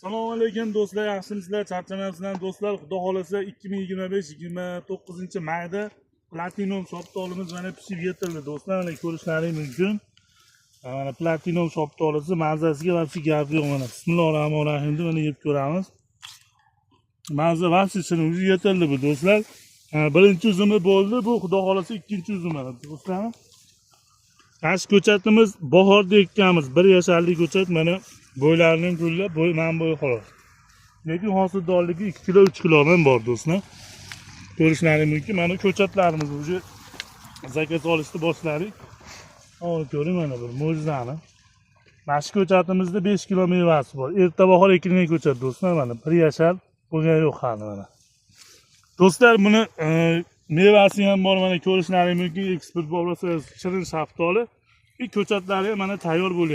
Assalomu alaykum do'stlar, yaxshimisizlar, charchamayapsizlar do'stlar. Xudo xohlasa 2025 29 mayda platinum shaftolimiz mana pishib yetildi do'stlar. Mana ko'rishlaring mumkin. Mana platinum shaftolisi, mazasiga вообще gap yo'q mana. Bismillahir rohmanir rohim deb mana yeb ko'ramiz. Maza вообще shirin, уже yetildi bu do'stlar. Birinchi uzumi bo'ldi, bu xudo xohlasa ikkinchi uzumi mana do'stlar. Mana shu ko'chatimiz bahorda ekkanmiz. Bir yasharlik ko'chat, mana bo'ylarining gullab, bo'y man bo'yi xolos. Lekin hosildorligi 2 kilo, 3 kilodan bor do'stlar. Ko'rishlaring mumkin. Mana ko'chatlarimiz уже заказ olishni boshladik. Hozir ko'ring mana bir mo'jizani. Mana shu ko'chatimizda 5 kilo mevasi bor. Erta bahor ekilgan ko'chat do'stlar, mana bir yashar bo'lgani yo'q hali mana. Do'stlar, buni mevasi ham bor, mana ko'rishlaring mumkin. Eksport bo'lsa shirin shaftoli. Ko'chatlari ham mana tayyor bo'lyapti.